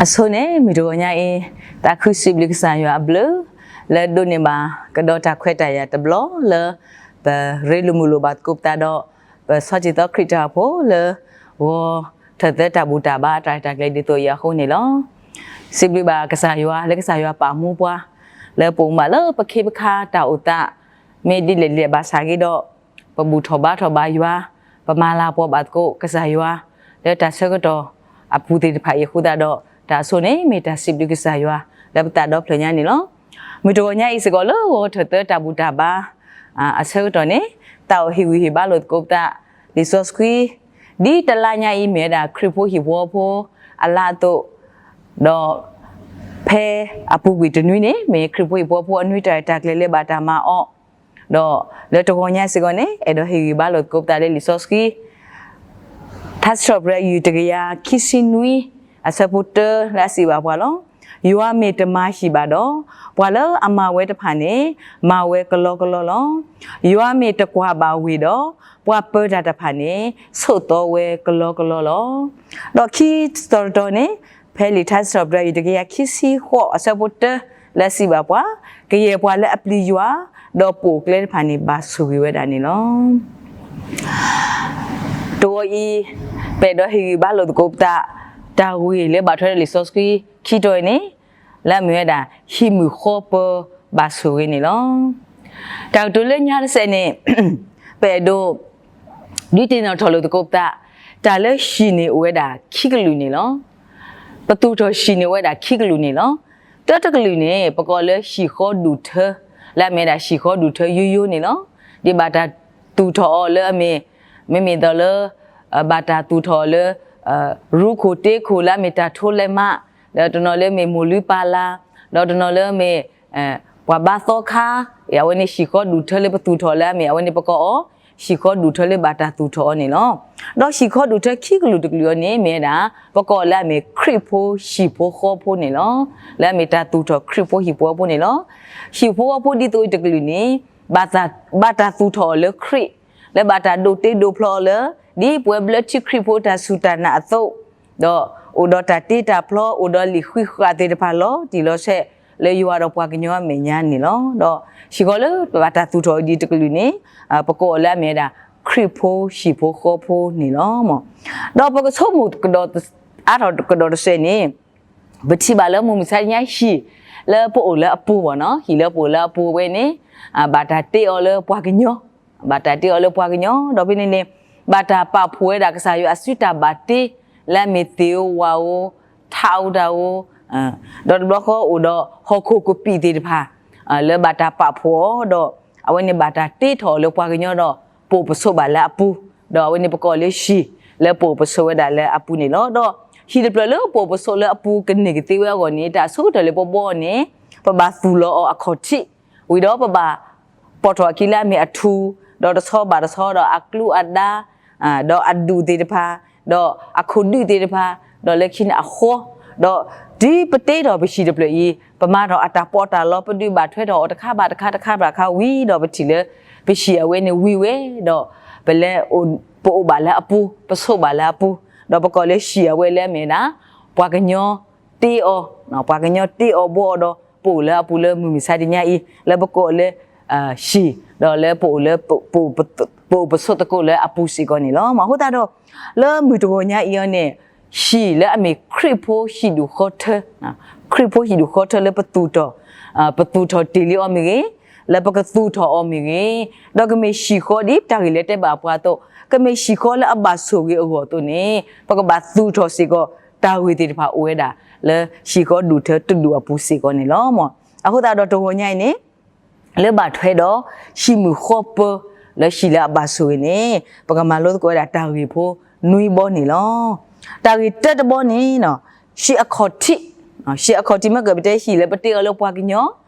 အဆိန့ၣ် မုၢ်တဂီၤညါအံၤ သးခုစံးဘျုးကစၢ်ယွၤအဘျုး လၢဒိးန့ၢ်ဘၣ်ကဒီးတၢ်ခွဲးတၢ်ယာ်တဘျီလၢ ပရ့လိာ်မုာ်လိာ်ဘၣ်သကိးပသးဒီး ပဆီၣ်ဆံၣ်သီခရံာ်တၢ်အိၣ်ဖှိၣ်လၢ ဂီၤထၢၣ်သၢတၢ်ဘူၣ်တၢ်ဘါအတၢ်ရဲၣ်တၢ်ကျဲၤဒ်သိးအံၤအဃိန့ၣ်လီၤ. စံးဘျုးဘၣ်ကစၢ်ယွၤလၢကစၢ်ယွၤပာ်မူပှၤ လၢပအိၣ်မးလၢပခ့ပခါတၢ်အိၣ်သး မ့ၢ်ဒ်လဲၣ်ဒ်လဲၣ်ဘၣ်ဆၣ်ဂ့ၤဒီး ပဘူၣ်ထီၣ်ဘါထီၣ်ဘၣ်ယွၤ, ပမၤလၤပှီၢ်ဘၣ်သကိးကစၢ်ယွၤ လၢတၢ်ဆၢကတီၢ်အပူၤသ့ၣ်တဖၣ်အံၤအဃိသတးဒီး တၢ်အဆိန့ၣ်မ့ၢ်တၢ်စံးဘျုးကစၢ်ယွၤ လၢပသးဒီဖျၢၣ်ညါန့ၣ်လီၤ. မုၢ်တဂီၤညါအံၤစ့ၢ်ကီးလၢဂီၤထၢၣ်သၢတၢ်ဘူၣ်တၢ်ဘါ အဆၢကတီၢ်န့ၣ် သးအိၣ်ဟ့ၣ်ဂံၢ်ဟ့ၣ်ဘါလိာ်သကိးပသး လံာ်စီဆှံ ဒ်တလါညါအံၤမ့ၢ်ဝဲဒၣ်ခရံာ်ဖိဟံၣ်ဖိဃီဖိအလါအသိး ဒီးဖဲအပူၤကွံာ်တနွံန့ၣ် မ့ၢ်ခရံာ်ဖိဟံၣ်ဖိဃီဖိအနွံတၢ်ရဲၣ်တၢ်ကျဲၤလၢဘၣ်တၢ်မၤအီၤ, ဒီးလၢတဂီၤညါစ့ၢ်ကီးန့ၣ် အဲၣ်ဒိးဟ့ၣ်ဂံၢ်ဘါလိာ်သကိးပသးလၢလံာ်စီဆှံ ထါစံးထီၣ်ပတြၢၤယုၢ်တကယၤခံဆံနွံ အဆၢဖိတၢလၢအစံးဘၣ်ပှၤလီၤ. ယွၤမ့ၢ်တမၤဟံၣ်ဘၣ်ဒီး ပှၤလၢအမၤဝဲတဖၣ်န့ၣ် မၤဝဲကလီကလီလီၤ. ယွၤမ့ၢ်တကွၢ်ဘၣ်ဝ့ၢ်ဒီး ပှၤပၢတၢ်တဖၣ်န့ၣ် ဆိးသီဝဲကလီကလီလီၤ. ဒီးခံတီၤတတီၤန့ၣ် ဖဲလံာ်ထါစံးထီၣ်ပတြၢၤယုၢ်တကယၤခံဆံဃိးအဆၢဖိတၢလၢအစံးဘၣ်ပှၤ, ကယဲၢ်ပှၤလၢအပျံၤယွၤ ဒီးပိာ်ကျဲတဖၣ်န့ၣ် ဘၣ်ဆိၣ်ဂ့ၤဝဲဒၣ်န့ၣ်လီၤ. တဂီၤအံၤ ပအဲၣ်ဒိးဟ့ၣ်ဂံၢ်ဘါလိာ်သကိးပသး တၢ်ဂ့ၢ်လၢဘၣ်ထွဲဒီးလံာ်စီဆှံခံတီၤအံၤန့ၣ် လၢအမ့ၢ်ဝဲဒၣ် ဟံၣ်မုၢ်ဃီပၢဘၣ်ဆိၣ်ဂ့ၤန့ၣ်လီၤ. တၢ်ကတိၤလၢညါတစဲးန့ၣ် ပအဲၣ်ဒိး ဒုးသ့ၣ်နီၣ်ထီၣ်လိာ်သကိးပသး တၢ်လၢဟံၣ်န့ၣ်အိၣ်ဝဲဒၣ်ခံကလုာ်န့ၣ်လီၤ. ပသူၣ်ထီၣ်ဟံၣ်န့ၣ်အိၣ်ဝဲဒၣ်ခံကလုာ်န့ၣ်လီၤ. တၢတကလုာ်န့ၣ် ပကိးလၢဟံၣ်ဃီဒူၣ်ထၢ လၢအမ့ၢ်ဝဲဒၣ်ဟံၣ်ဃီဒူၣ်ထၢယိယိန့ၣ်လီၤ. ဒ်ဘၣ်တၢ်သူၣ်ထီၣ်အီၤလၢအမ့ၢ် မ့မ့ၢ်သိးလၢ ဘၣ်တၢ်သူၣ်ထီၣ်အီၤလၢ ရူခိၣ်တ့ခိၣ်လၢအမ့ၢ်တၢ်ထိလဲးမး, ဒီးတနီၤလၢအမ့ၢ်မိၢ်လုၢ်ပၢ်လၢ်, ဒီးတနီၤလၢအမ့ၢ် ပှၤဘါသီခါ, အဝဲန့ၣ်ဟံၣ်ဃီဒူၣ်ထၢလၢပသူၣ်ထီၣ်လၢအမ့ၢ် အဝဲန့ၣ်ပကိးအီၤ ဟံၣ်ဃီဒူၣ်ထၢလၢဘၣ်တၢ်သူၣ်ထီၣ်အီၤန့ၣ်လီၤ. ဒီးဟံၣ်ဃီဒူၣ်ထၢခံကလုာ်တကလုာ်အီၤန့ၣ် မ့ၢ်ဝဲဒၣ် ပကိးလၢအမ့ၢ်ခရံာ်ဖိဟံၣ်ဖိဃီဖိန့ၣ်လီၤ. လၢအမ့ၢ်တၢ်သူၣ်ထီၣ်ခရံာ်ဖိဟံၣ်ဖိဃီဖိန့ၣ်လီၤ. ဟံၣ်ဖိဃီဖိဒ်သိးအံၤတကလုာ်န့ၣ် ဘၣ်တၢ်သူၣ်ထီၣ်အီၤလၢခရံာ် လၢဘၣ်တၢ်ဒိးတ့ဒိးဖျီအီၤလၢ ဒ်ပဝဲဘျၢထံခရံာ်ဖိတၢ်စူၢ်တၢ်နာ်အသိး, ဒီးအိၣ်ဒီးတၢ်တ့တၢ်ဖျီ အိၣ်ဒီးလံာ်ဃံးဃာ်သ့ၣ်တဖၣ်လီၤတံၢ်လီၤဆဲး လၢယွၤဒီးပှၤကညီအမဲာ်ညါန့ၣ်လီၤ. ဒီးဟံၣ်ဃီလၢဘၣ်တၢ်သူၣ်ထီၣ်အီၤဒ်တကလုာ်န့ၣ် ပကိးအီၤလၢအမ့ၢ်ဝဲဒၣ် ခရံာ်ဖိဟံၣ်ဖိဃီဖိန့ၣ်လီၤ. ဒီးပကဆိကမိၣ်ကဒီး အါထီၣ်ကဒီးတစဲးန့ၣ် ပထံၣ်ဘၣ်လၢမုၢ်မဆါတနံၤညါဟံၣ်လၢပအိၣ်လၢအပူၤဘၣ်နီၤ, ဟံၣ်လၢပအိၣ်လၢအပူၤဝဲန့ၣ် ဘၣ်တၢ်တ့အီၤလၢပှၤကညီ, ဘၣ်တၢ်တ့အီၤလၢပှၤကညီ, ဒီးဖဲန့ၣ်န့ၣ် ဘၣ်တၢ်ပာ်ဖှိၣ်ဝဲဒၣ်ကစၢ်ယွၤအစုတၢ်ဘၣ်တ့ လၢအမ့ၢ်သ့ၣ်ဧိၤဝၣ်ဧိၤ ထးဧိၤတၢ်ဧိၤ, ဒီးတဘျီဃီအိၣ်ဒီးဟီၣ်ခိၣ်ကပံာ်သ့ၣ်တဖၣ် လၢဘၣ်တၢ်ပာ်ဖှိၣ်အီၤဒီး အဝဲန့ၣ်ဘၣ်တၢ်တ့ထီၣ်အီၤလၢပှၤကညီဒီး ပအိၣ်ပဆိးဘၣ်လၢအပူၤ, ဒီးအဝဲန့ၣ်ပကိးလၢဟံၣ် လၢပအိၣ်ပဆိးဝဲဒၣ်လၢအပူၤန့ၣ်လီၤ. ဒီးဟံၣ်တဖျၢၣ်လၢပအိၣ်ပဆိးလၢအပူၤကန့ၢ်ကသ့ဝဲအဂီၢ်န့ၣ် တၢ်အဆိကတၢၢ်လၢပဘှီန့ၣ် ပဘၣ်သူၣ်လီၤအီၤအခီၣ်ထံး, ဝံၤဒီးပဘၣ် ပိာ်ထီၣ်အခံလၢအမ့ၢ်အထူၣ်, ဒီးတဆီဘၣ်တဆီ ဒီးအကျူအဒါ, ဒီးအဒူၣ်သ့ၣ်တဖၣ်, ဒီးအခိၣ်ဒုၣ်သ့ၣ်တဖၣ်, ဒီးလၢခံန့ၣ်အဃီ, ဒီးတုၤပတ့ထီၣ်ပဟံၣ်တဖျၢၣ်အံၤ ပမၤထီၣ်အတၢ်ပီးတၢ်လီ ပဒုးဘၣ်ထွဲထီၣ်အီၤတခါဘၣ်တခါ တခါဘၣ်တခါဝံၤဒီး ပထံၣ်လၢ ပဟံၣ်အဝဲန့ၣ်ဝံၤဝဲ, ဒီးပလဲၤ ပအိၣ်ဘၣ်လၢအပူၤ, ပဆိးဘၣ်လၢအပူၤ, ဒီးပကိးလၢဟံၣ်အဝဲလၢအမ့ၢ်ဝဲဒၣ် ပှၤကညီတ့အီၤ, ပှၤကညီတ့အီၤဘှီအီၤဒီး ပအိၣ်လၢအပူၤလၢမုၢ်မဆါတနံၤညါအံၤ လၢပကိးလၢ ဟံၣ်, ဒီးလၢပအိၣ်လၢ ပအိၣ်ပဆိးသကိးလၢအပူၤစ့ၢ်ကီးန့ၣ်လီၤ. မ့ၢ်အဃိသတးဒီး လၢမုၢ်တဂီၤညါအံၤအီၤန့ၣ် ဟံၣ်လၢအမ့ၢ်ခရံာ်ဖိဟံၣ်ဒူၣ်ဃီထၢ, ခရံာ်ဖိဟံၣ်ဒူၣ်ဃီထၢလၢပသူၣ်ထီၣ်, ပသူၣ်ထီၣ်တ့ၢ်လံအီၤမ့ၢ်ဂ့ၤ, လၢပကသူၣ်ထီၣ်အီၤမ့ၢ်ဂ့ၤ, ဒီးကမ့ၢ်ဟံၣ်ဃီဒ်တၢ်ဂ့ၢ်လၢတဲဘၣ်ပှၤအသိး, ကမ့ၢ်ဟံၣ်ဃီလၢအဘၣ်ဆိၣ်ဂ့ၤအဂီၢ်အသိးန့ၣ် ပကဘၣ်သူၣ်ထီၣ်စ့ၢ်ကီး တၢ်ဂ့ၢ်သ့ၣ်တဖၣ်အိၣ်ဝဲဒၣ် လၢဟံၣ်ဃီဒူၣ်ထၢတဒူၣ်အပူၤစ့ၢ်ကီးန့ၣ်လီၤ. အဃိသတးဒီးတဂီၤညါအံၤန့ၣ် လၢဘၣ်ထွဲဒီး ဟံၣ်မုၢ်ဃီပၢ လၢဟံၣ်လၢအဘၣ်ဆိၣ်ဂ့ၤန့ၣ် ပကမၤလိသကိးဝဲဒၣ်တၢ်ဂ့ၢ်ဖိနွံဘီန့ၣ်လီၤ. တၢ်ဂ့ၢ်တၢတဘီန့ၣ် ဟံၣ်အခီၣ်ထံး, ဟံၣ်အခီၣ်ထံးမ့ၢ်ကပတဲဟံၣ်လၢပတ့အီၤလၢပှၤကညီ,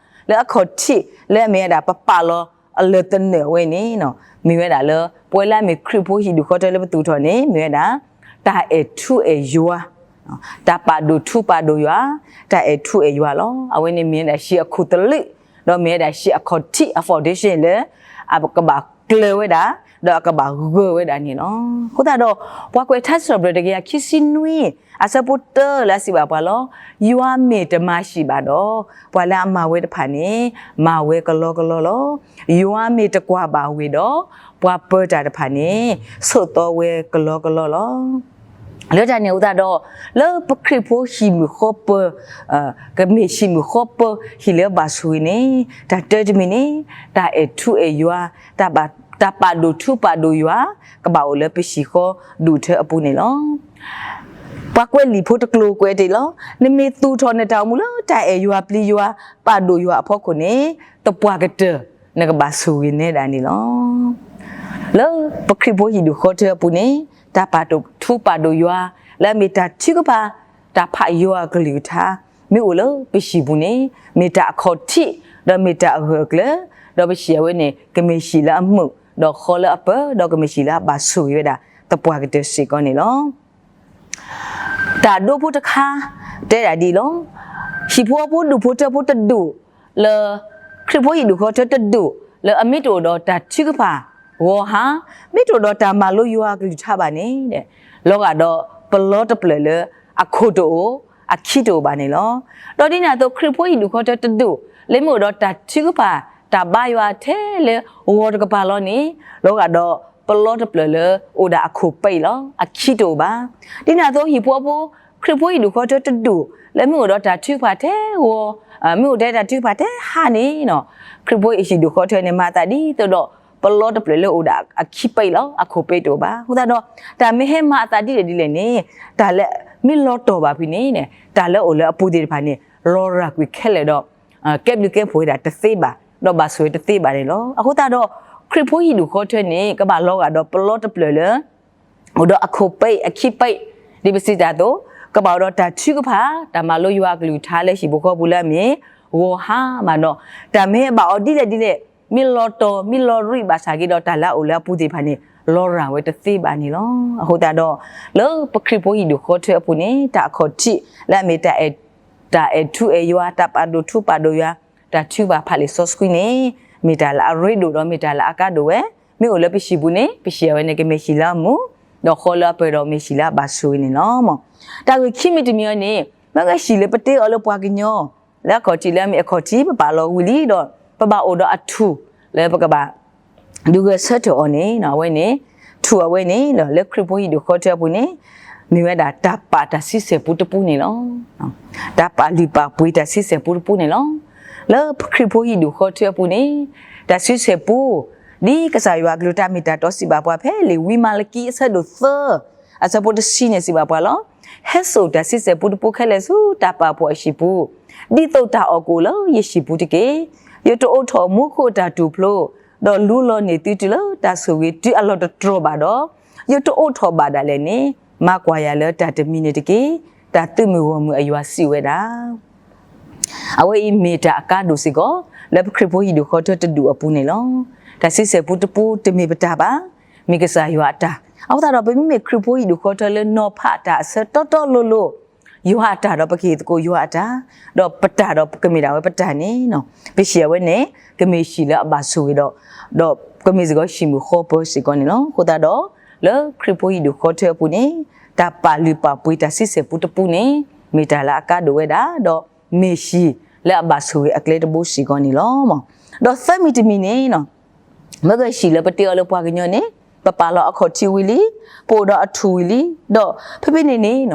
လၢအခီၣ်ထံးလၢအမ့ၢ်ဝဲဒၣ်ပပာ်လီၤအလၢာ်သနၢၣ်ဝဲန့ၣ် မ့ၢ်ဝဲဒၣ်လၢ ပဝဲလၢအမ့ၢ်ခရံာ်ဖိဟံၣ်ဒူၣ်ဃီထၢလၢပသူၣ်ထီၣ်န့ၣ် မ့ၢ်ဝဲဒၣ် တၢ်အဲၣ်ထူအဲၣ်ယွၤ, တၢ်ပာ်ဒိၣ်ထူပာ်ဒိၣ်ယွၤ, တၢ်အဲၣ်ထူအဲၣ်ယွၤလီၤ. အဝဲန့ၣ်မ့ၢ်ဝဲဒၣ်ဟံၣ်အခိၣ်သလုး, ဒီးမ့ၢ်ဝဲဒၣ်ဟံၣ်အခီၣ်ထံးအ foundation လၢ အကဘၣ်ကျၢၤဝဲဒၣ် ဒီးအကဘၣ်ဂၢၢ်ဝဲဒၣ်န့ၣ်လီၤ. အဃိသတးဒီး ပှၤကွဲးထါစံးထီၣ်ပတြၢၤတကယၤခံဆံနွံ အဆၢဖိတၢလၢအစံးဘၣ်ပှၤလီၤ. ယွၤမ့ၢ်တမၤဟံၣ်ဘၣ်ဒီး ပှၤလၢအမၤဝဲတဖၣ်န့ၣ် မၤဝဲကလီကလီလီၤ. ယွၤမ့ၢ်တကွၢ်ဘၣ်ဝ့ၢ်ဒီး ပှၤပၢၤတၢ်တဖၣ်န့ၣ် ဆိးသီဝဲကလီကလီလီၤ. လၢတၢ်န့ၣ်အဃိသတးဒီး လၢပခရံာ်ဖိဟံၣ်မုၢ်ဃီပၢၤ ကမ့ၢ်ဟံၣ်မုၢ်ဃီပၢၤ ဟံၣ်လၢအဘၣ်ဆိၣ်ဂ့ၤန့ၣ် တၢ်တၢတမံၤန့ၣ် တၢ်အဲၣ်ထူအဲၣ်ယွၤ တၢ်ပာ်ဒိၣ်ထူပာ်ဒိၣ်ယွၤ ကဘၣ်အိၣ်လၢပဟံၣ်ဃီဒူၣ်ထၢအပူၤန့ၣ်လီၤ. ပှၤကွဲးလံာ်ဖိတကျိၤကွဲးတ့ၢ်လီၤ. နမ့ၢ်သူၣ်ထီၣ်နတၢ်အိၣ်မူလၢတၢ်အဲၣ်ယွၤပျံၤယွၤ ပာ်ဒိၣ်ယွၤအဖီခိၣ်န့ၣ် သပှၢ်ကတၢၢ် နကဘၣ်ဆိၣ်ဂ့ၤနဲဒၣ်န့ၣ်လီၤ. လၢပခရံာ်ဖိဟံၣ်ဒူၣ်ဃီထၢအပူၤန့ၣ် တၢ်ပာ်ဒိၣ်ထူပာ်ဒိၣ်ယွၤ လၢအမ့ၢ်တၢ်ထုကဖၣ် တၢ်ဖးယွၤအကလုၢ်ကထါ မ့ၢ်အိၣ်လၢပဟံၣ်ပူၤန့ၣ် မ့ၢ်တၢ်အခီၣ်ထံး ဒီးမ့ၢ်တၢ်အဂၢၢ်အကျၢၤ ဒီးပဟံၣ်အဝဲန့ၣ် ကမ့ၢ်ဟံၣ်လၢအမုာ် ဒီးဃီလၢအပၢၤ ဒီးကမ့ၢ်ဟံၣ်လၢအဘၣ်ဆိၣ်ဂ့ၤဝဲဒၣ် သပှၢ်ကတၢၢ်စ့ၢ်ကီးန့ၣ်လီၤ. တၢ်ဒိဖိတခါ တဲဒၣ်ဒ်အံၤလီၤ. ဟံၣ်ဖိဃီဖိဒူၣ်ဖိထၢဖိတဒူၣ် လၢ ခရံာ်ဖိဟံၣ်ဒူၣ်ဃီထၢတဒူၣ် လၢအမ့ၢ်တအိၣ်ဒီးတၢ်ထုကဖၣ် ဂီၤဟါ မ့ၢ်တအိၣ်ဒီးတၢ်မၤလိယွၤအကလုၢ်ကထါဘၣ်န့ၣ် လီၤဂာ်ဒီးပလီတဖျၢၣ်လၢအခိၣ်တအိၣ် အခံတအိၣ်ဘၣ်န့ၣ်လီၤ. ဒီးဒ်န့ၣ်အသိး ခရံာ်ဖိဟံၣ်ဒူၣ်ဃီထၢတဒူၣ် လၢမ့ၢ်အိၣ်ဒီးတၢ်ထုကဖၣ် တၢ်ဘါယွၤထဲလၢဂီၤတကပၤလီၤန့ၣ် လီၤဂာ်ဒီးပလီတဖျၢၣ်လၢအိၣ်ဒၣ်အခိၣ်ပဲအံၤလီၤ. အခံတအိၣ်ဘၣ်. ဒ်န့ၣ်အသိး ဟံၣ်ဖိဃီဖိ ခရံာ်ဖိဟံၣ်ဒူၣ်ဃီထၢတဒူၣ် လၢမ့ၢ်အိၣ်ဒီးတၢ်ထုကဖၣ်ထဲဂီၤ မ့ၢ်အိၣ်ထဲတၢ်ထုကဖၣ်ထဲဟါန့ၣ် ခရံာ်ဖိဟံၣ်ဒူၣ်ဃီထၢန့ၣ် မၤအသးဒ်သိးဒီး ပလီတဖျၢၣ်လၢအိၣ်ဒၣ်အခံပဲအံၤလီၤ. အခိၣ်ပဲတအိၣ်ဘၣ်. အဃိသတးဒီး တၢ်မ့ၢ်ဟဲမၤအသးဒ်လဲၣ်ဒ်လဲၣ်န့ၣ် တၢ်လၢမ့ၢ်လီၤတီၢ်ဘၣ်ဖဲန့ၣ် တၢ်လၢအအိၣ်လၢအပူၤသ့ၣ်တဖၣ်န့ၣ် လီၤရၤကွံာ်ခဲလၢာ်ဒီး ကဲဘျုးကဲဖှိၣ်ဝဲဒၣ်တသ့ဘၣ် ဒီးဘၣ်ဆိၣ်ဝဲတသ့ဘၣ်န့ၣ်လီၤ. အဃိသတးဒီး ခရံာ်ဖိဟံၣ်ဒူၣ်ဃီထၢန့ၣ် ကဘၣ်လီၤဂာ်ဒီးပလီတဖျၢၣ်လၢ အိၣ်ဒီးအခိၣ်ပဲအံၤ အခံပဲအံၤ ဒ်ပစံးတၢ်အသိး ကဘၣ်အိၣ်ဒီးတၢ်ထုကဖၣ် တၢ်မၤလိယွၤအကလုၢ်ကထါလၢဟံၣ်ဖိဃီဖိပူၤလၢအမ့ၢ် ဂီၤဟါမးဒီး တၢ်မ့ၢ်ဟဲဘၣ်အီၤဒ်လဲၣ်ဒ်လဲၣ် မ့ၢ်လီၤတီၢ် မ့ၢ်လီၤရံးဘၣ်ဆၣ်က့ဒီး တၢ်လၢအအိၣ်လၢအပူၤသ့ၣ်တဖၣ်န့ၣ် လီၤရၤဝဲတသ့ဘၣ်န့ၣ်လီၤ. အဃိသတးဒီး လၢပခရံာ်ဖိဟံၣ်ဒူၣ်ဃီထၢအပူၤန့ၣ် တၢ်အခီၣ်ထံးလၢအမ့ၢ်တၢ်အဲၣ် တၢ်အဲၣ်ထူအဲၣ်ယွၤ တၢ်ပာ်ဒိၣ်ထူပာ်ဒိၣ်ယွၤ တၢ်ထုကဖၣ်ဖးလံာ်စီဆှံန့ၣ် မ့ၢ်တၢ်လၢအရ့ဒိၣ်ဒီးမ့ၢ်တၢ်လၢအကါဒိၣ်ဝဲ မ့ၢ်အိၣ်လၢပဟံၣ်ပူၤန့ၣ် ပဟံၣ်အဝဲန့ၣ် ကမ့ၢ်ဟံၣ်လၢအမုာ် ဒီးဃီလၢအပၢၤဒီးမ့ၢ်ဟံၣ်လၢအဘၣ်ဆိၣ်ဂ့ၤန့ၣ်လီၤ. တၢ်ဂ့ၢ်ခံမံၤတမံၤအံၤန့ၣ် မ့ၢ်ဂ့ၢ်ဟံၣ်လၢပတဲအီၤလၢပှၤကညီ လၢအခီၣ်ထံးလၢအမ့ၢ်အခီၣ်ထံး ပပာ်လီၤဝံၤလံဒီး ပဘၣ်အိၣ်ဒီးအထူၣ်လၢပကဘၣ် ဒုးဂဲၤဆၢထၢၣ်အီၤန့ၣ် အဝဲန့ၣ် ထူၣ်အဝဲန့ၣ် လၢခရံာ်ဖိဟံၣ်ဒူၣ်ဃီထၢအပူၤန့ၣ် မ့ၢ်ဝဲဒၣ်တၢ်ပာ်တၢ်ဆံဆဲၣ်ပူတပူန့ၣ်လီၤ. တၢ်ပာ်လုၢ်ပာ်ပှ့ၤတၢ်ဆံဆဲၣ်ပူတပူန့ၣ်လီၤ. လၢပခရံာ်ဖိဟံၣ်ဒူၣ်ဃီထၢအပူၤန့ၣ် တၢ်ဆံဆဲၣ်ပူ ဒ်ကစၢ်ယွၤအကလုၢ်တၢ်မ့ၢ်တၢ်တီစံးဘၣ်ပှၤဖဲလံာ်ဝံမၤလကံအဆၢဒိၣ်သၢ အဆၢဖိတဆံန့ၣ်စံးဘၣ်ပှၤလီၤ. ဟဲစိာ်တၢ်ဆံဆဲၣ်ပူတပူခဲလၢာ်ဆူတၢ်ပာ်ဖှိၣ်အဟံၣ်ပူၤ, ဒ်သိးတၢ်အီၣ်ကအိၣ်လၢယဟံၣ်ပူၤတက့ၢ်. ယတအိးထီၣ်မူခိၣ်အတၢ်တူၢ်ဖျိ, ဒီးလူလီၤန့ၢ်သုတုၤလၢတၢ်ဆိၣ်ဂ့ၤတုၤအလီၢ်တတြီၢ်ဘၣ်ဒီး, ယတအိးထီၣ်ဘၣ်ဒၣ်လဲာ်န့ၣ်, မၤကွၢ်ယၤလၢတၢ်တမံၤန့ၣ်တက့ၢ်. တၢ်သုးမုၢ်ဂီၢ်မုၢ်အယွၤစံးဝဲဒၣ် အဝဲအံၤမ့ၢ်တၢ်အကါဒိၣ်စ့ၢ်ကီး လၢပခရံာ်ဖိဟံၣ်ဒူၣ်ဃီထၢတဒူၣ်အပူၤန့ၣ်လီၤ. တၢ်ဆံဆဲၣ်ပူတပူတမ့ၢ်ပတၢ်ဘၣ်, မ့ၢ်ကစၢ်ယွၤအတၢ်. အဃိသတးဒီး ပမ့မ့ၢ်ခရံာ်ဖိဟံၣ်ဒူၣ်ဃီထၢလၢနီၤဖးတၢ်အဆၢတီတီလိၤလိၤ, ယွၤအတၢ်ဒီးပကဟ့ၣ်သကိးယွၤအတၢ်, ဒီးပတၢ်ဒီးကမ့ၢ်ဒၣ်ဝဲပတၢ်န့ၣ်, ပဟံၣ်အဝဲန့ၣ် ကမ့ၢ်ဟံၣ်လၢအဘၣ်ဆိၣ်ဂ့ၤဒီး, ဒီးကမ့ၢ်စ့ၢ်ကီးဟံၣ်မုၢ်ဃီပၢၤစ့ၢ်ကီးန့ၣ်လီၤ. အဃိသတးဒီး လၢခရံာ်ဖိဟံၣ်ဒူၣ်ဃီထၢအပူၤန့ၣ်, တၢ်ပာ်လုၢ်ပာ်ပှ့ၤတၢ်ဆံဆဲၣ်ပူတပူန့ၣ်, မ့ၢ်တၢ်လၢအကါဒိၣ်ဝဲဒၣ်, ဒီးမ့ၢ်ဟံၣ်လၢအဘၣ်ဆိၣ်ဂ့ၤအကျဲတဘိစ့ၢ်ကီးန့ၣ်လီၤ. ဒီးသၢမံၤတမံၤန့ၣ်, မ့ၢ်ဂ့ၢ်ဟံၣ်လၢပတဲအီၤလၢပှၤကညီန့ၣ်, ပပာ်လီၤအခီၣ်ထံးဝံၤလံ, ပအိၣ်ဒီးအထူၣ်ဝံၤလံ, ဒီးဖဲဖဲန့ၣ်န့ၣ်,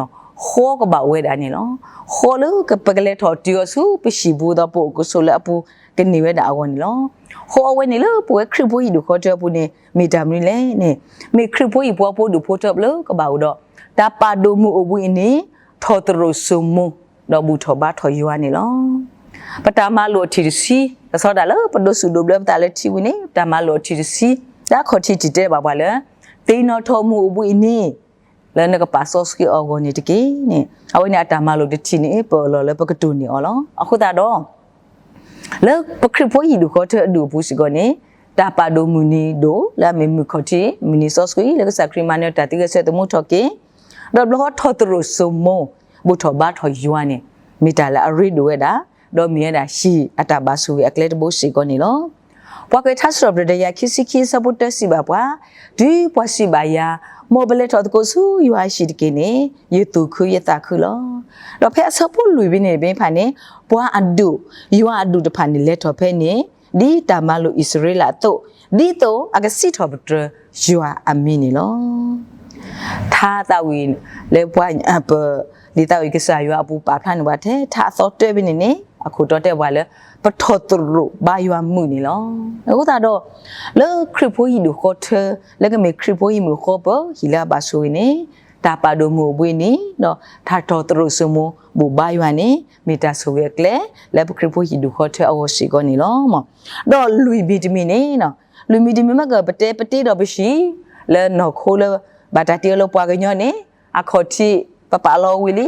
ဃီကဘၣ်အိၣ်ဝဲဒၣ်န့ၣ်လီၤ. ဃီလၢပကလဲၤထီၣ်တုၤအီၤဆူပဟံၣ်ပူၤဒီးပအိၣ်ကဆိးလၢအပူၤကန့ၢ်ဝဲဒၣ်အဂီၢ်န့ၣ်လီၤ. ဃီအဝဲန့ၣ်လၢပဝဲခရံာ်ဖိဟံၣ်ဒူၣ်ဃီထၢအပူၤန့ၣ် မ့ၢ်တၢ်မနုၤလဲၣ်န့ၣ်, မ့ၢ်ခရံာ်ဖိဟံၣ်ဖိဃီဖိဒူၣ်ဖိထၢလၢကဘၣ်အိၣ်ဒီး, တၢ်ပာ်ဒိၣ်မုၢ်အိၣ်ဘှံးအနံၤ, ထီၣ်သရိာ်စိမိၤ, ဒီးဘူၣ်ထီၣ်ဘါထီၣ်ယွၤန့ၣ်လီၤ. ပတၢ်မၤလိာ်အထံၣ်တဆံ, ကဆီတၢ်လၢပဒိးစူၣ်ဒိးဘျၢပသးလၢထံဝံၤန့ၣ်, ပတၢ်မၤလိာ်အထံၣ်တဆံ, လၢအခီၣ်ထံးထံၣ်တဲဘၣ်ပှၤလၢ, သ့ၣ်နီၣ်ထီၣ်မုၢ်အိၣ်ဘှံးအနံၤ, လၢနကပာ်စီဆှံအီၤအဂီၢ်န့ၣ်တက့ၢ်န့ၣ်, အဝဲန့ၣ်အတၢ်မၤလိာ်တထံၣ်န့ၣ် ပအၢၣ်လီၤလၢပကတိၢ်န့ၢ်အီၤလီၤ. အဃိသတးဒီး လၢပခရံာ်ဖိဟံၣ်ဒူၣ်ဃီထၢအဒူၣ်အပူၤစ့ၢ်ကီးန့ၣ်, တၢ်ပာ်ဒိၣ်မုၢ်နံၤဒိၣ်လၢအမ့ၢ်မုၢ်ခီၣ်ထံး, မုၢ်နံၤစီဆှံလၢကစၢ်ခရံာ်မၤနၢၤတၢ်သံဂဲၤဆၢသးသမူထီၣ်က့ၤ, ဒီးဘျီဃီထီၣ်သရိာ်စိမိၤ, ဘူၣ်ထီၣ်ဘါထီၣ်ယွၤန့ၣ်, မ့ၢ်တၢ်လၢအရ့ဒိၣ်ဝဲဒၣ်, ဒီးမ့ၢ်ဝဲဒၣ်ဟံၣ်အတၢ်ဘၣ်ဆိၣ်ဂ့ၤအကျဲတဘိစ့ၢ်ကီးန့ၣ်လီၤ. ပှၤကွဲးထါစံးထီၣ်ပတြၢၤတကယၤခံဆံခံအဆၢဖိတၢ စံးဘၣ်ပှၤ, တုၤပှၤစံးဘၣ်ယၤ, မ်ပလဲၤထီၣ်သကိးဆူယွၤအဟံၣ်တက့ၢ်န့ၣ်, ယသူၣ်ခုယသးခုလီၤ. ဒီးဖဲအဆၢဖိလွံၢ်ဖဲန့ၣ်ဖဲန့ၣ်, ပှၤအဒူၣ်, ယွၤအဒူၣ်တဖၣ်န့ၣ်လဲၤထီၣ်ဖဲန့ၣ်, ဒ်တၢ်မၤလိာ်အံၣ်စရ့လးအသိး, ဒ်သိးအကစံးထီၣ်ပတြၢၤယွၤအမံၤန့ၣ်လီၤ. ထါသးဝံၣ်လၢပှၤပ လံာ်သးဝံၣ်ကစၢ်ယွၤအပူၤပာ်ဖျါန့ၢ်ပှၤထဲ ထါအသီတၢဖဲန့ၣ်န့ၣ်, အခိၣ်တီတဲပှၤလၢ ပထီၣ်သရူးဘါယွၤမုာ်န့ၣ်လီၤ. အဃိသတးဒီး, လၢခရံာ်ဖိဟံၣ်ဒူၣ်ဃီထၢ, လၢကမ့ၢ်ခရံာ်ဖိဟံၣ်မုာ်ဃီပၢၤ ဟံၣ်လၢအဘၣ်ဆိၣ်ဂ့ၤန့ၣ်, တၢ်ပာ်ဒိၣ်မုၢ်အိၣ်ဘှံးနံၤ, ဒီးတၢ်ထီၣ်သရူးစိမိၤဘူးဘါယွၤန့ၣ်, မ့ၢ်တၢ်ဆိၣ်ဂ့ၤအကျဲ လၢပခရံာ်ဖိဟံၣ်ဒူၣ်ဃီထၢအဂီၢ်စ့ၢ်ကီးန့ၣ်လီၤ. ဒီးလွံၢ်မံၤတမံၤန့ၣ်, လွံၢ်မံၤတမံၤမ့ၢ်ကပတဲပတ့ဒီးပဟံၣ်, လၢနီၢ်ခိလၢ ဘၣ်တၢ်တ့အီၤလၢပှၤကညီန့ၣ်, အခီၣ်ထံးပပာ်လီၤအဝံၤလံ,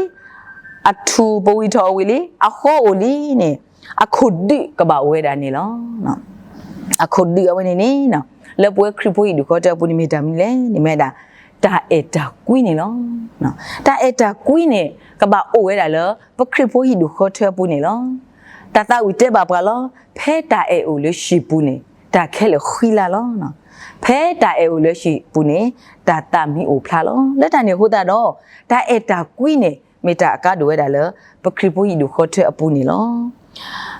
အထူၣ်ပဝံၤထီၣ်အဝံၤလံ, အဃီအိၣ်လံန့ၣ်, အခိၣ်ဒုးကဘၣ်အိၣ်ဝဲဒၣ်န့ၣ်လီၤ. အခိၣ်ဒုးအဝဲန့ၣ်န့ၣ်, လၢပဝဲခရံာ်ဖိဟံၣ်ဒူၣ်ဃီထၢအပူၤန့ၣ်မ့ၢ်တၢ်မနုၤလဲၣ်န့ၣ် မ့ၢ်ဝဲဒၣ် တၢ်အဲၣ်တၢ်ကွံန့ၣ်လီၤ. တၢ်အဲၣ်တၢ်ကွံန့ၣ် ကဘၣ်အိၣ်ဝဲဒၣ်လၢ ပခရံာ်ဖိဟံၣ်ဒူၣ်ဃီထၢအပူၤန့ၣ်လီၤ. တၢ်သးဝံၣ်တဲဘၣ်ပှၤလီၤ, ဖဲတၢ်အဲၣ်အိၣ်လၢဟံၣ်ပူၤန့ၣ်, တၢ်ခဲလၢာ်ဃံလၤလီၤ. ဖဲတၢ်အဲၣ်အိၣ်လၢဟံၣ်ပူၤန့ၣ်, တၢ်သးမံအိၣ်ဖျါလီၤ. လၢတၢ်န့ၣ်အဃိသတးဒီး, တၢ်အဲၣ်တၢ်ကွံန့ၣ် မ့ၢ်တၢ်အကါဒိၣ်ဝဲဒၣ်လၢ ပခရံာ်ဖိဟံၣ်ဒူၣ်ဃီထၢအပူၤန့ၣ်လီၤ.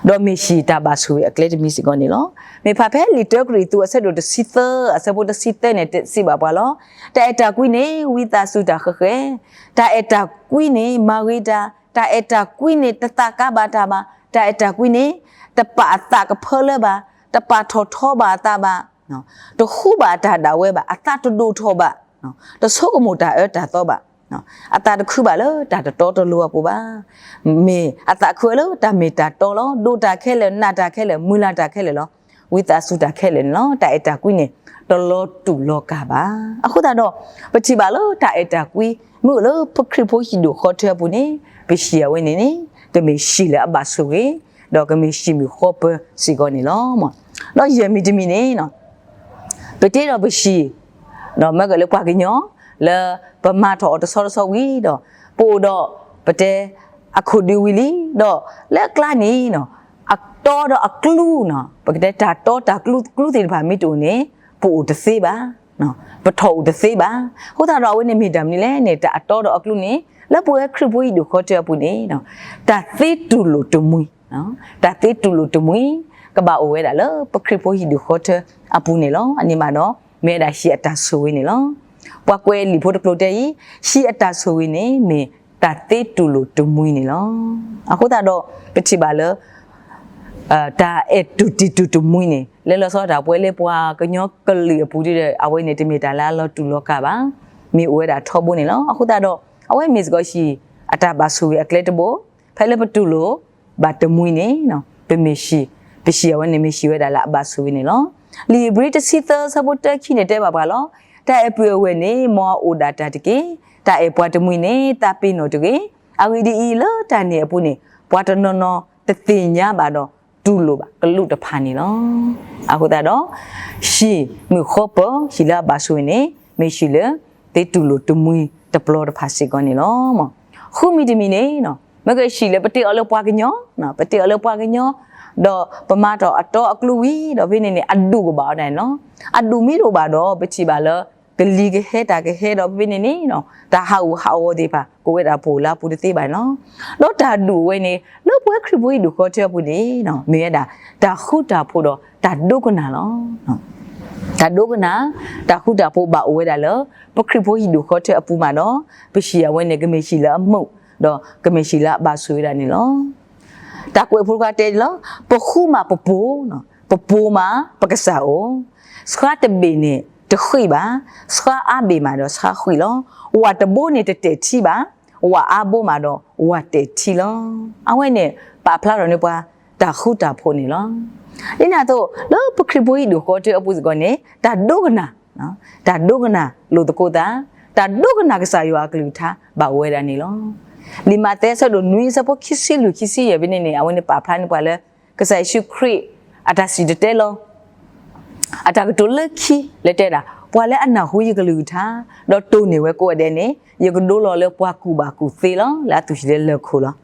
ဒီးမ့ၢ်ဟံၣ်တၢ်ဘၣ်ဆိၣ်ဂ့ၤအကျဲတမံၤစ့ၢ်ကီးန့ၣ်လီၤ. မ့ၢ်ဖးဖဲလံာ်တၢကရံၣ်သူးအဆၢဒိၣ်တဆံသၢ အဆၢဖိတဆံသၢန့ၣ် စံးဘၣ်ပှၤလီၤ. တၢ်အဲၣ်တၢ်ကွံန့ၣ် ဝံသးစူၤတၢ်ဃဲၤဃဲၤ, တၢ်အဲၣ်တၢ်ကွံန့ၣ် မၤဂ့ၤတၢ်, တၢ်အဲၣ်တၢ်ကွံန့ၣ် တသးကါဘၣ်တၢ်ဘၣ်, တၢ်အဲၣ်တၢ်ကွံန့ၣ် တပာ်အသးကဖၢလၢဘၣ်, တပာ်ထီၣ်ထီဘၣ်အသးဘၣ်, တဃူဘၣ်တၢ်ဒၣ်ဝဲဘၣ်, အသးတဒိၣ်ထီၣ်ဘၣ်, တဆိကမိၣ်တၢ်အၢတၢ်သီဘၣ်, အသးတခုဘၣ်လၢတၢ်တတီတလိၤအပူၤဘၣ်. မ့ၢ်အသးခုဝဲလၢတၢ်မ့ၢ်တၢ်တီလီၤ. ဒိးတၢ်ခဲလၢာ်, နာ်တၢ်ခဲလၢာ်, မုၢ်လၢ်တၢ်ခဲလၢာ်လီၤ. ဝံသးစူၤတၢ်ခဲလၢာ်န့ၣ်လီၤ. တၢ်အဲၣ်တၢ်ကွံန့ၣ် တလီၤတူာ်လီၤကာ်ဘၣ်. အဃိသတးဒီး, ပထံၣ်ဘၣ်လၢတၢ်အဲၣ်တၢ်ကွံ မ့ၢ်အိၣ်လၢပခရံာ်ဖိဟံၣ်ဒူၣ်ဃီထၢအပူၤန့ၣ်, ပဟံၣ်အဝဲန့ၣ်န့ၣ် ကမ့ၢ်ဟံၣ်လၢအဘၣ်ဆိၣ်ဂ့ၤ, ဒီးကမ့ၢ်ဟံၣ်မုာ်ဃီပၢၤစ့ၢ်ကီးန့ၣ်လီၤ. ဒီးယဲၢ်မံၤတမံၤန့ၣ် ပတ့ဒီးပဟံၣ်, မ့ၢ်ကလၢပှၤကညီ, လၢပမၤထီၣ်အီၤတဆီတဆီဝံၤဒီး, ပအိၣ်ဒီး, ပတဲ, အခိၣ်ဒုးဝံၤလံ, ဒီးလၢအကျါန့ၣ်, အတီဒီးအကျူ, ပကတဲတၢ်တီတၢ်ကျူကျူသ့ၣ်တဖၣ်မ့ၢ်တအိၣ်န့ၣ်, ပအိၣ်တသ့ဘၣ်, ပထီၣ်အိၣ်တသ့ဘၣ်. အဃိသတးဒီးအဝဲန့ၣ်မ့ၢ်တၢ်မနုၤလဲၣ်န့ၣ် တၢ်အတီဒီးအကျူန့ၣ် လၢပဝဲခရံာ်ဖိဟံၣ်ဒူၣ်ဃီထၢအပူၤန့ၣ် တၢ်သ့တူၢ်လိာ်တမှံၤ, တၢ်သ့တူၢ်လိာ်တမှံၤ ကဘၣ်အိၣ်ဝဲဒၣ်လၢပခရံာ်ဖိဟံၣ်ဒူၣ်ဃီထၢအပူၤန့ၣ်လီၤ. အန့ၣ်မးဒီး မ့ၢ်ဝဲဒၣ်ဟံၣ်အတၢ်ဆိၣ်ဂ့ၤန့ၣ်လီၤ. ပှၤကွဲးလံာ်ဖိတကျိၤတဲအံၤ, ဟံၣ်အတၢ်ဆိၣ်ဂ့ၤန့ၣ် မ့ၢ်တၢ်သ့တူၢ်လိာ်တမှံၤန့ၣ်လီၤ. အဃိသတးဒီး ပထံၣ်ဘၣ်လၢ တၢ်အဲၣ်တူၢ်တံၢ်တူၢ်တမှံၤန့ၣ် လၢလီၤဆီဒၣ်တၢ်ပဝဲလၢပှၤကညီကလုာ်အပူၤဒီး အဝဲန့ၣ်တမ့ၢ်တၢ်လၢအလီၤတူၢ်လီၤကာ်ဘၣ်. မ့ၢ်အိၣ်ဝဲဒၣ်ထီဘိန့ၣ်လီၤ. အဃိသတးဒီး အဝဲမ့ၢ်စ့ၢ်ကီးဟံၣ်အတၢ်ဘၣ်ဆိၣ်ဂ့ၤအကျဲတဘိ, ဖဲလၢပတူၢ်လိာ်ဘၣ်တမှံၤန့ၣ် ပမ့ၢ်ဟံၣ်, ပဟံၣ်အဝဲန့ၣ်မ့ၢ်ဟံၣ်ဝဲဒၣ်လၢအဘၣ်ဆိၣ်ဂ့ၤန့ၣ်လီၤ. လံာ်ဧ့ၤဘြံၤတဆံသၢဆၢဖိတၢခံန့ၣ်တဲဘၣ်ပှၤလီၤ. တၢ်အဲၣ်ပုၢ်အဲၣ်ဝဲၢ်န့ၣ် မ်အအိၣ်ဒၣ်တၢ်တက့ၢ်. တၢ်အဲၣ်ပှၤတမှံၤန့ၣ် သးပ့ၤနီၣ်တဂ့ၤ. အဂ့ၢ်ဒ်အံၤ, လၢတၢ်န့ၣ်အပူၤန့ၣ် ပှၤတနီၤနီၤတသ့ၣ်ညါဘၣ်ဒီး တူၢ်လိာ်ဘၣ်ကလူးတဖၣ်န့ၣ်လီၤ. အဃိသတးဒီး ဟံၣ်မုာ်ဃီပၢၤ ဟံၣ်လၢအဘၣ်ဆိၣ်ဂ့ၤန့ၣ် မ့ၢ်ဟံၣ်လၢသ့တူၢ်လိာ်တမှံၤတပျီတဖၣ်စ့ၢ်ကီးန့ၣ်လီၤ. ဃုမံၤတမံၤန့ၣ် မ့ၢ်ကဟံၣ်လၢပတ့အီၤလၢပှၤကညီ, ပတ့အီၤလၢပှၤကညီ, ဒီးပမၤထီၣ်အတီအကျူဝံၤဒီးဖဲန့ၣ်န့ၣ် အဒူၣ်ကဘၣ်အီၤဒၣ်န့ၣ်လီၤ. အဒူၣ်မ့ၢ်တအိၣ်ဘၣ်ဒီး ပထံၣ်ဘၣ်လၢ ကလံၤကဟဲတၢ်ကဟဲဒီးဖဲန့ၣ်န့ၣ် တၢ်ဟးဂူာ်ဟးဂီၤသ့ၣ်တဖၣ် ကအိၣ်ဝဲဒၣ်ပအိၣ်လၢအပူၤတသ့ဘၣ်န့ၣ်လီၤ. ဒီးတၢ်ဒူၣ်အဝဲန့ၣ် လၢပဝဲခရံာ်ဖိဟံၣ်ဒူၣ်ဃီထၢအပူၤန့ၣ် မ့ၢ်ဝဲဒၣ် တၢ်ဃူတၢ်ဖိးဒီးတၢ်ဒိကနၣ်လီၤ. တၢ်ဒိကနၣ်, တၢ်ဃူတၢ်ဖိးဘၣ်အိၣ်ဝဲဒၣ်လၢ ပခရံာ်ဖိဟံၣ်ဒူၣ်ဃီထၢအပူၤမးဒီး ပဟံၣ်အဝဲန့ၣ် ကမ့ၢ်ဟံၣ်လၢအမုာ်, ဒီးကမ့ၢ်ဟံၣ်လၢအဘၣ်ဆိၣ်ဝဲဒၣ်န့ၣ်လီၤ. တၢ်ကွဲးဖိတခါတဲလီၤ, ပဃူမးပပိၤ, ပပိၤမးပကစၢ်အိၣ်, ဆှါတဘ့ၣ်န့ၣ်တဃံးဘၣ်, ဆှါအါဘ့ၣ်မးဒီးဆှါဃံးလီၤ. ဝၣ်တဘိန့ၣ်တတဲာ်ထံဘၣ်, ဝၣ်အါဘိမးဒီးဝၣ်တဲာ်ထံလီၤ. အဝဲန့ၣ် ပာ်ဖျါထီၣ်န့ၢ်ပှၤ တၢ်ဃူတၢ်ဖိးန့ၣ်လီၤ. ဒ်န့ၣ်အသိး လၢပခရံာ်ဖိဟံၣ်ဒူၣ်ဃီထၢအပူၤစ့ၢ်ကီးန့ၣ် တၢ်ဒိကနၣ်, တၢ်ဒိကနၣ်လိာ်သကိးသး, တၢ်ဒိကနၣ်ကစၢ်ယွၤအကလုၢ်ကထါ ဘၣ်အိၣ်ဝဲဒၣ်န့ၣ်လီၤ. လံာ်မးသဲအဆၢဒိၣ်နွံ အဆၢဖိခံဆံလွံၢ် ခံဆံယဲၢ်ဖဲန့ၣ်န့ၣ် အဝဲန့ၣ်ပာ်ဖျါန့ၢ်ပှၤလၢ ကစၢ်ယ့ၣ်ၡူးခရံာ် အတၢ်စံၣ်တဲၤတဲလီၤ အတၢ်ကတိၤလၢခံ လၢတဲဒၣ် ပှၤလၢအနၢ်ဟူယကလုၢ်ကထါ ဒီးတိၢ်န့ၢ်ဝဲကိးဂၤဒဲးန့ၣ် ယကဒိလီၤလၢပှၤကူၣ်ဘၣ်ကူၣ်သ့လီၤ လၢအသူၣ်ဆံးလၢလၢၢ်ခိၣ်လီၤ.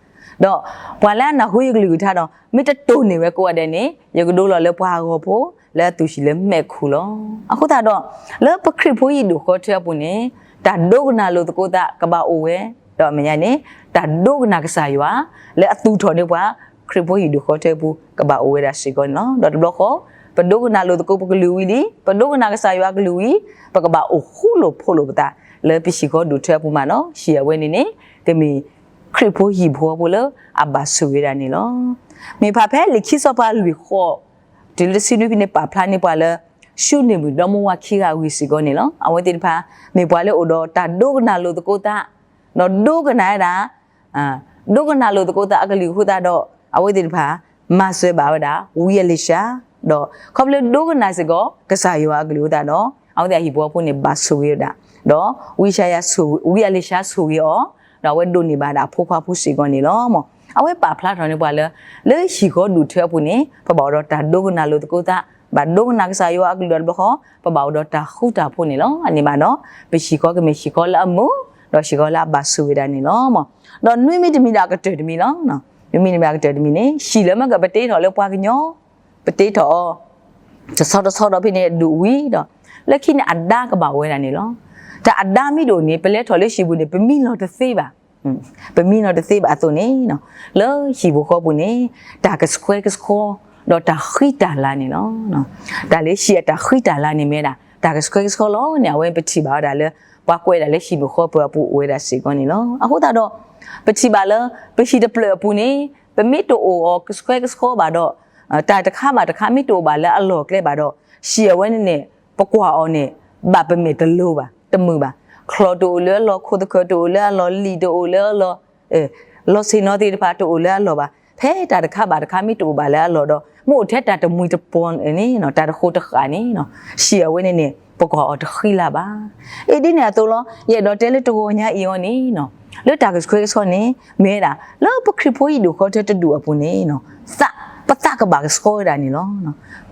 ဒီးပှၤလၢအနၢ်ဟူယကလုၢ်ကထါဒီး မ့ၢ်တတိၢ်န့ၢ်ဝဲကိးဂၤဒဲးန့ၣ် ယကဒိလီၤလၢပှၤဟးဂီၤဖိ လၢအသူၣ်ဟံၣ်လၢမဲာ်ခူၣ်လီၤ. အဃိသတးဒီး လၢပခရံာ်ဖိဟံၣ်ဒိၣ်ဃီထၢအပူၤန့ၣ် တၢ်ဒိကနၣ်လိာ်သကိးသးကဘၣ်အိၣ်ဝဲ, ဒီးအမဲာ်ညါန့ၣ် တၢ်ဒိကနၣ်ကစၢ်ယွၤ လၢအသူၣ်ထီၣ်န့ၢ်ပှၤ ခရံာ်ဖိဟံၣ်ဒိၣ်ဃီထၢအပူၤ ကဘၣ်အိၣ်ဝဲဒၣ်စ့ၢ်ကီးန့ၣ်လီၤ. ဒီးတဘျီဃီ ပဒိကနၣ်လိာ်သကိးပကလုၢ်ဝံၤလံ, ပဒိကနၣ်ကစၢ်ယွၤအကလုၢ်ဝံၤ, ပကဘၣ်အိၣ်ဃူလိာ်ဖိးလိာ်ပသး လၢပဟံၣ်ဃီဒိၣ်ထၢအပူၤမးနီၤ. ဟံၣ်အဝဲန့ၣ်န့ၣ် ကမ့ၢ်ခရံာ်ဖိဟံၣ်ဖိဃီဖိလၢအဘၣ်ဆိၣ်ဂ့ၤဝဲဒၣ်န့ၣ်လီၤ. မ့ၢ်ဖးဖဲလံာ်ခံစီၤပၤလွံၢ်ဃီ တုၤလၢတဆံနွံဖဲန့ၣ် ပာ်ဖျါန့ၢ်ပှၤလၢ ၡူနံၣ်မုၣ်ဒီမါဝၤခံဂၤအဂ့ၢ်စ့ၢ်ကီးန့ၣ်လီၤ. အဝဲသ့ၣ်တဖၣ် မ့ၢ်ပှၤလၢအိၣ်ဒီးတၢ်ဒိကနၣ်လိာ်သကိးသး, ဒီးဒိကနၣ်ဝဲဒၣ် ဒိကနၣ်လိာ်သကိးသးအကလုၢ်အဃိသတးဒီး အဝဲသ့ၣ်တဖၣ် မၤစၢၤဘၣ်ဝဲဒၣ် ဝံအလ့ၡါ, ဒီးခီဖျိဒိကနၣ်စ့ၢ်ကီး ကစၢ်ယွၤအကလုၢ်အဃိသတးဒီး အဝဲသ့ၣ်အဟံၣ်ဖိဃီဖိန့ၣ် ဘၣ်ဆိၣ်ဂ့ၤဝဲဒၣ်, ဒီးဝံယၡါယၤဆိၣ်, ဝံအလ့ၡါဆိၣ်ဂ့ၤအီၤ, ဒီးအဝဲဒိးန့ၢ်ဘၣ်ဒၣ်အဖိခွါဖိစ့ၢ်ကီးန့ၣ်လီၤ. အဝဲပာ်ဖျါထီၣ်န့ၢ်ပှၤလၢ လၢဟံၣ်ဃီဒိၣ်ထၢအပူၤန့ၣ် ပဘၣ်အိၣ်ဒီးတၢ်ဒိကနၣ်လိာ်သကိးသး, ဘၣ်ဒိကနၣ်ကစၢ်ယွၤအကလုၢ်ဒီးတဘျီဃီ ပဘၣ်အိၣ်ဒီးတၢ်ဃူတၢ်ဖိးန့ၣ်လီၤ. အန့ၣ်ဘၣ်ဒီး ပဟံၣ်ဃီကမ့ၢ်ဟံၣ်ဃီလၢအမုာ်, ဒီးဟံၣ်ဃီလၢအဘၣ်ဆိၣ်ဂ့ၤဒၣ်န့ၣ်လီၤ. ဒီးနွံမံၤတမံၤဒီးအကတၢၢ်တမံၤလီၤ. နွံမံၤတမံၤအကတၢၢ်တမံၤန့ၣ် ဟံၣ်လၢမ့ၢ်ကပတ့ထီၣ်လၢပှၤကညီ, ပတ့ထီၣ်အီၤ တဆီတဆီဒီးဖဲန့ၣ်အဒူၣ်ဝံၤဒီး လၢခံန့ၣ်အဒါကဘၣ်ဝဲဒၣ်န့ၣ်လီၤ. တၢ်အဒါမ့ၢ်တအိၣ်န့ၣ် ပလဲၤထီၣ်လၢဟံၣ်ပူၤန့ၣ် ပမံလီၤတသ့ဘၣ်. ပမံလီၤတသ့ဘၣ်အသိးန့ၣ် လၢဟံၣ်ပူၤဃီပူၤန့ၣ် တၢ်ကဆှဲကဆှီ ဒီးတၢ်ဃံတၢ်လၤန့ၣ်လီၤ. တၢ်လၢဟံၣ်အတၢ်ဃံတၢ်လၤန့ၣ်မ့ၢ်ဝဲဒၣ် တၢ်ကဆှဲကဆှီလီၤန့ၣ် အဝဲပထံၣ်ဘၣ်ဝဲဒၣ်လၢ ပှၤကွဲးဒၣ်လၢဟံၣ်ပူၤဃီပူၤအပူၤအိၣ်ဝဲဒၣ်စ့ၢ်ကီးန့ၣ်လီၤ. အဃိသတးဒီး ပထံၣ်ဘၣ်လၢ ပဟံၣ်တဖျၢၣ်အပူၤန့ၣ် ပမ့ၢ်တအိၣ်အီၤကဆှဲကဆှီဘၣ်ဒီး တၢ်တခါဘၣ်တခါမ့ၢ်တအိၣ်ဘၣ်လၢအလီၢ်ကျဲဘၣ်ဒီး ဟံၣ်အဝဲန့ၣ်န့ၣ် ပကွၢ်အီၤန့ၣ် ဘၣ်ပမဲာ်တလိၤဘၣ်, တမုာ်ဘၣ်. ချီၣ်တအိၣ်လၢအလီၢ်, ခိၣ်သခၢၣ်တအိၣ်လၢအလီၢ်, လံာ်တအိၣ်လၢအလီၢ်, လီၢ်ဆ့ၣ်နီၤသ့ၣ်တဖၣ်တအိၣ်လၢအလီၢ်ဘၣ်. ဖဲတၢ်တခါဘၣ်တခါမ့ၢ်တအိၣ်ဘၣ်လၢအလီၢ်ဒီး မ့ၢ်အိၣ်ထဲတၢ်တမှံၤတပီၤန့ၣ် တၢ်တဃိးတဃာ်န့ၣ် ဟံၣ်အဝဲန့ၣ်န့ၣ် ပကွၢ်အီၤတဃံလၤဘၣ်. အ့ၣ် ဒ်န့ၣ်အသိးလီၤ. ယအဲၣ်ဒိးတဲလၢတဂီၤညါအံၤအီၤန့ၣ် လၢတၢ်ကဆှဲကဆှီန့ၣ် မ့ၢ်ဝဲဒၣ် လၢပခရံာ်ဖိဟံၣ်ဒိၣ်ဃီထၢတဒူၣ်အပူၤန့ၣ် သး, ပသးကဘၣ်ကဆှီဝဲဒၣ်န့ၣ်လီၤ.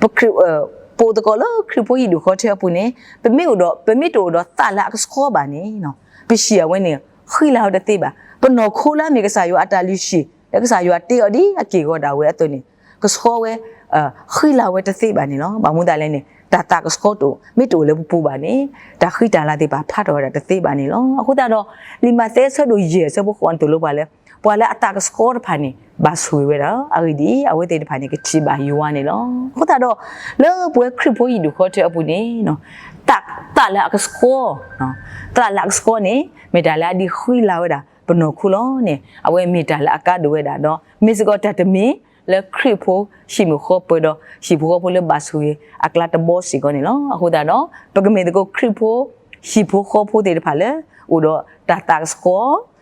ပခရံာ်, ပအိၣ်သကိးလၢခရံာ်ဖိဟံၣ်ဒိၣ်ဃီထၢအပူၤန့ၣ် ပမ့ၢ်အိၣ်ဒီး, ပမ့ၢ်တအိၣ်ဒီးသးလၢအကဆှီဘၣ်န့ၣ် ပဟံၣ်အဝဲန့ၣ် ဃံလၤဝဲတသ့ဘၣ်. ပနီၢ်ခိလၢအမ့ၢ်ကစၢ်ယွၤအတၢ်လုၢ်ဟံၣ် လၢကစၢ်ယွၤတ့အီၤဒ်အက့ၢ်အဂီၤဒၣ်ဝဲအသိးန့ၣ် ကဆှီဝဲ, ဃံလၤဝဲတသ့ဘၣ်န့ၣ်လီၤ. ဘၣ်မနုၤအဃိလဲၣ်န့ၣ် တၢ်သးကဆှီတအိၣ်, မ့ၢ်တအိၣ်လၢပပူၤဘၣ်န့ၣ် တၢ်ဃံတၢ်လၤသ့ၣ်တဖၣ်ဖျါထီၣ်ဝဲဒၣ်တသ့ဘၣ်န့ၣ်လီၤ. အဃိသတးဒီး လံာ်မးသဲအဆၢဒိၣ်ယဲၢ်အဆၢဖိဃိးန့ၣ်သိၣ်လိပှၤလၢ ပှၤလၢအသးကဆှီတဖၣ်န့ၣ် ဘၣ်ဆိၣ်ဂ့ၤဝဲဒၣ် အဂ့ၢ်ဒ်အံၤ အဝဲသ့ၣ်တဖၣ်န့ၣ် ကထံၣ်ဘၣ်ယွၤန့ၣ်လီၤ. အဃိသတးဒီး လၢပဝဲခရံာ်ဖိဟံၣ်ဒိၣ်ဃီထၢအပူၤန့ၣ် သး, သးလၢအကဆှီ, သးလၢအကဆှီန့ၣ် မ့ၢ်တၢ်လၢအဒုးဃံလၤဝဲဒၣ် ပနီၢ်ခိလီၤန့ၣ် အဝဲမ့ၢ်တၢ်လၢအကါဒိၣ်ဝဲဒၣ်ဒီး မ့ၢ်စ့ၢ်ကီးတၢ်တမံၤ လၢခရံာ်ဖိဟံၣ်မုၣ်ဃီပၢၤဒီး ဟံၣ်ဖိဃီဖိလၢဘၣ်ဆိၣ်ဂ့ၤအကျါတဘီစ့ၢ်ကီးန့ၣ်လီၤ. အဃိသတးဒီး ပကမ့ၢ်သကိးခရံာ်ဖိဟံၣ်ဖိဃီဖိသ့ၣ်တဖၣ်လၢ အိၣ်ဒီးတၢ်သးကဆှီ ဒီးတဘျ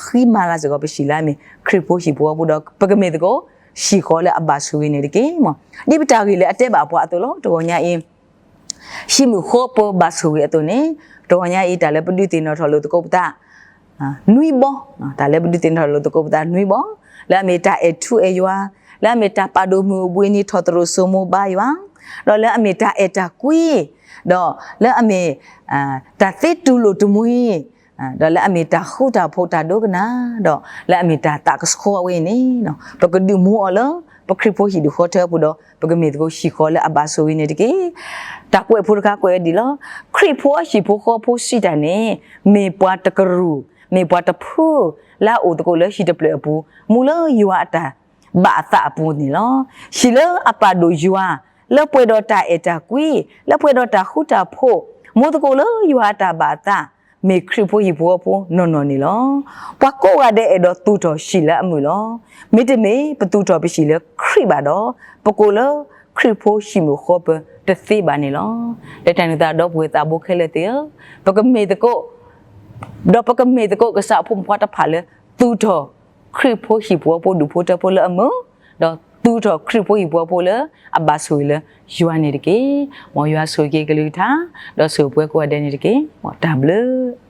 ီဃီ မၤဃံမၤလၤစ့ၢ်ကီးပဟံၣ်လၢအမ့ၢ် ခရံာ်ဖိဟံၣ်ဖိဃီဖိဒီး ပကမ့ၢ်သကိး ဟံၣ်ဃီလၢအဘၣ်ဆိၣ်ဂ့ၤန့ၣ်တက့ၢ်. ဒ်ပတၢ်ဂ့ၢ်လၢအတဲဘၣ်ပှၤအသိးလီၤ. တဂီၤညါအံၤ ဟံၣ်မုၣ်ဃီပၢၤဘၣ်ဆိၣ်ဂ့ၤအသိးန့ၣ် တဂီၤညါအံၤ တၢ်လၢပဒုးသ့ၣ်နီၣ်ထီၣ်လိာ်သကိးပသး နွံဘီ, တၢ်လၢပဒုးသ့ၣ်နီၣ်ထီၣ်လိာ်သကိးပသးနွံဘီ, လၢအမ့ၢ်တၢ်အဲၣ်ထူအဲၣ်ယွၤ, လၢအမ့ၢ်တၢ်ပာ်ဒိၣ်မုာ်အိၣ်ဘှံးနံၤထီၣ်သရိာ်စိမိၤဘါယွၤ, ဒီးလၢအမ့ၢ်တၢ်အဲၣ်တၢ်ကွံ, ဒီးလၢအမ့ၢ် တၢ်သ့တူၢ်လိာ်တမှံၤ, ဒီးလၢအမ့ၢ်တၢ်ဃူတၢ်ဖိးတၢ်ဒိကနၣ်, ဒီးလၢအမ့ၢ်တၢ်သးကဆှီဝဲအံၤန့ၣ် ပကဒုးမူအီၤလၢ ပခရံာ်ဖိဟံၣ်ဒိၣ်ဃီထၢအပူၤဒီး ပကမ့ၢ်သကိးဟံၣ်ဃီလၢအဘၣ်ဆိၣ်ဂ့ၤန့ၣ်တက့ၢ်. တၢ်ကွဲးဖိတခါကွဲးဝဲဒ်လီၤ. ခရံာ်ဖိအဟံၣ်ဖိဃီဖိစံးတၢ်န့ၣ် မ့ၢ်ပှၤတကရူၢ်, မ့ၢ်ပှၤတဖု လၢအအိၣ်သကိးလၢဟံၣ်တဖျၢၣ်အပူၤ, မူလၢယွၤအတၢ်ဘၣ်အသးအပူၤန့ၣ်လီၤ. ဟံၣ်လၢအပာ်ဒိၣ်ယွၤ, လၢပှဲၤဒီးတၢ်အဲၣ်တၢ်ကွံ, လၢပှဲၤဒီးတၢ်ဃူတၢ်ဖိး, မူသကိးလၢယွၤအတၢ်ဘၣ်အသး မ့ၢ်ခရံာ်ဖိဟံၣ်ဖိဃီဖိနီၢ်နီၢ်န့ၣ်လီၤ. ပှၤကိးဂၤဒဲးအဲၣ်ဒိးသူၣ်ထီၣ်ဟံၣ်လၢအမုာ်လီၤ. မ့တမ့ၢ်ပသူၣ်ထီၣ်ပဟံၣ်လၢခရံာ်ဘၣ်ဒီး ပကိးလၢခရံာ်ဖိဟံၣ်မုၣ်ဃီပၢၤတသ့ဘၣ်န့ၣ်လီၤ. လၢတၢ်န့ၣ်အဃိဒီပုၢ်ဝဲၢ်သးဘိခဲလၢာ်သ့ၣ်ဧၢ, ပကမ့ၢ်သကိး ဒီးပကမ့ၢ်သကိးကစၢ်အဖိမုၣ်ဖိခွါတဖၣ်လၢ သူၣ်ထီၣ်ခရံာ်ဖိဟံၣ်ဖိဃီဖိဒူၣ်ဖိထၢဖိလၢအမုာ်, ဒီးသူၣ်ထီၣ်ခရံာ်ဖိဟံၣ်ဖိဃီဖိလၢအဘၣ်ဆိၣ်ဂ့ၤလၢယွၤန့ၣ်တက့ၢ်. မ်ယွၤဆိၣ်ဂ့ၤက့ၤကလုၢ်ကထါ, ဒီးဆိၣ်ဂ့ၤပှၤကိးဂၤဒဲးန့ၣ်တက့ၢ်. မ်တၢ်ဘျုး